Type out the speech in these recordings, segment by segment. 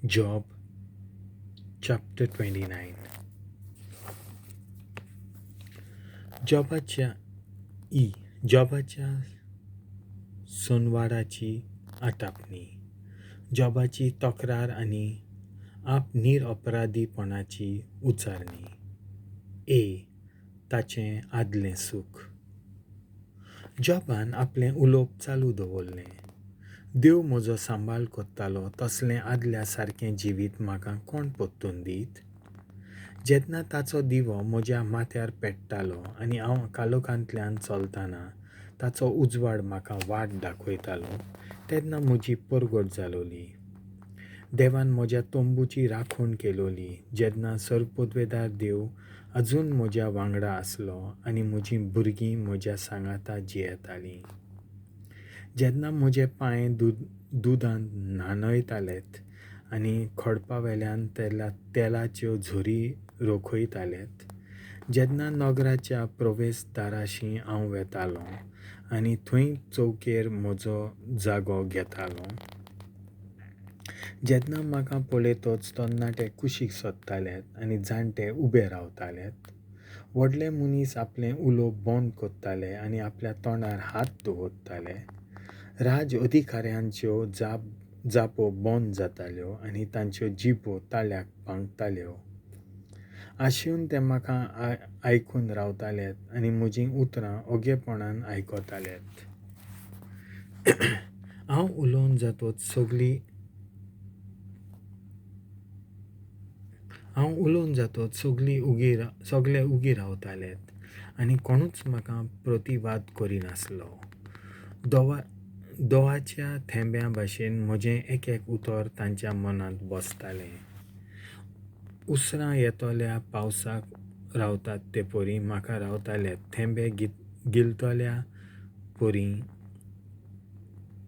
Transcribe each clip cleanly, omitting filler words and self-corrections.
Job chapter 29. जॉबाच्या E जॉबाच्या सोनवाराची आटापणी, जॉबाची तक्रार आनी आप निरअपराधीपणाची उचारणी. ए ताचें आदलें सूख. जॉबान आपलें उलोवप चालू दवरलें. देव म्हजो सांबाळ करतालो तसलें आदल्या सारकें जिवीत म्हाका कोण परतून दीत? जेन्ना ताचो दिवो म्हज्या माथ्यार पेट्टालो आनी हांव काळोखांतल्यान चलतना ताचो उजवाड म्हाका वाट दाखयतालो तेन्ना म्हजी परगट जालोली. देवान म्हज्या तंबूची राखण केलोली जेन्ना सर्वपदवेदार देव अजून म्हज्या वांगडा आसलो आनी म्हजीं भुरगीं म्हज्या सांगाता जियेतालीं. जेन्ना म्हजे पांय दुदांत न्हाणयतालेत आनी खडपा वेल्यान तेलाच्यो झरी रोखयतालेत, जेन्ना नगराच्या प्रवेशदाराशी हांव वेतालों आनी थंय चौकेर म्हजो जागो घेतालों, जेन्ना म्हाका पळयतच तरणाटे कुशीक सोदतालेत आनी जाणटे उबे रावतालेत, व्हडले मनीस आपलें उलोवप बंद करताले आनी आपल्या तोंडार हात दवरताले, राज अधिकाऱ्यांच्यो जापो बंद जाताल्यो आनी तांच्यो जिबो ताळ्याक पांगताल्यो. आशेवन ते म्हाका आयकून रावतालेत आनी म्हजीं उतरां ओगेपणान आयकतालेत. हांव उलोवन जातच सगळे उगी रावतालेत आनी कोणूच म्हाका प्रतिवाद करिनासलो. दोवाच्या थेंब्या भाशेन म्हजें एक एक उतर तांच्या मनांत बसतालें. उसरां येतल्या पावसाक रावतात ते परी म्हाका रावताले, थेंबे गिलतल्या परी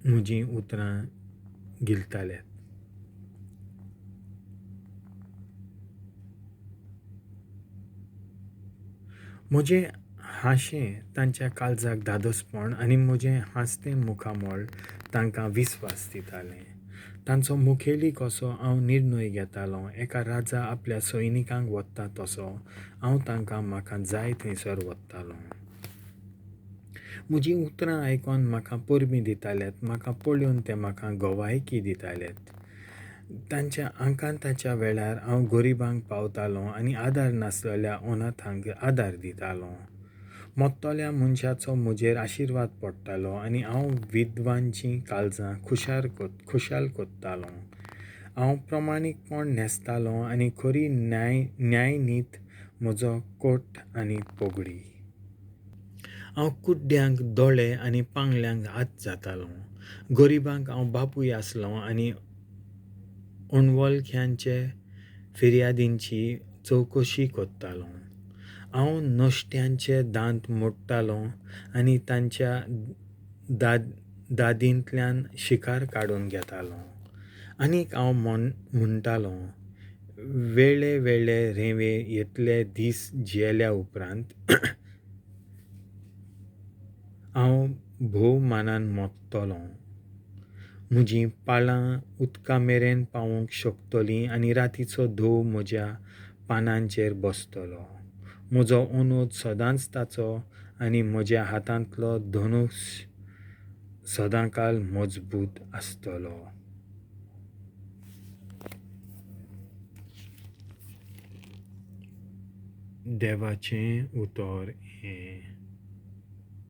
म्हजीं उतरां गिलताले. म्हजें हांशें तांच्या काळजाक धादोसपण आनी म्हजें हांसतें मुखामळ तांकां विस्वास दितालें. तांचो मुखेली कसो हांव निर्णय घेतालों, एका राजा आपल्या सैनिकांक वता तसो हांव तांकां म्हाका जाय थंयसर वतालों. म्हजीं उतरां आयकून म्हाका परबीं दितालेत, म्हाका पळोवन ते म्हाका गवायकी दितालेत. तांच्या आकांताच्या वेळार हांव गरिबांक पावतालों आनी आदार नासलेल्या अनाथांक आदार दितालों. मोत्तल्या मनशाचो म्हजेर आशिर्वाद पडटालो आनी हांव विद्वांचीं काळजां खुशाल करतालों. हांव प्रमाणीकपण न्हेसतालों आनी खरी न्यायनीत म्हजो कोट आनी पगडी. हांव कुड्ड्यांक दोळे आनी पांगल्यांक हात जातालों. गरिबांक हांव बापूय आसलों आनी अणवळख्यांचे फिर्यादींची चवकशी करतालों. हांव नश्ट्यांचे दांत मोडटालों आनी तांच्या दादींतल्यान शिकार काडून घेतालों. आनीक हांव म्हणटालों, वेळे वेळे रेंवे येतले दीस जियेल्या उपरांत हांव भोव मानान मोत्तलों. म्हजीं पाळां उदका मेरेन पावोवंक शकतलीं आनी रातीचो धोव म्हज्या पानांचेर बसतलो. म्हजो अनोद सदांच ताचो आनी म्हज्या हातांतलो धनुश सदांकाल मजबूत आसतलो. देवाचें उतर हें.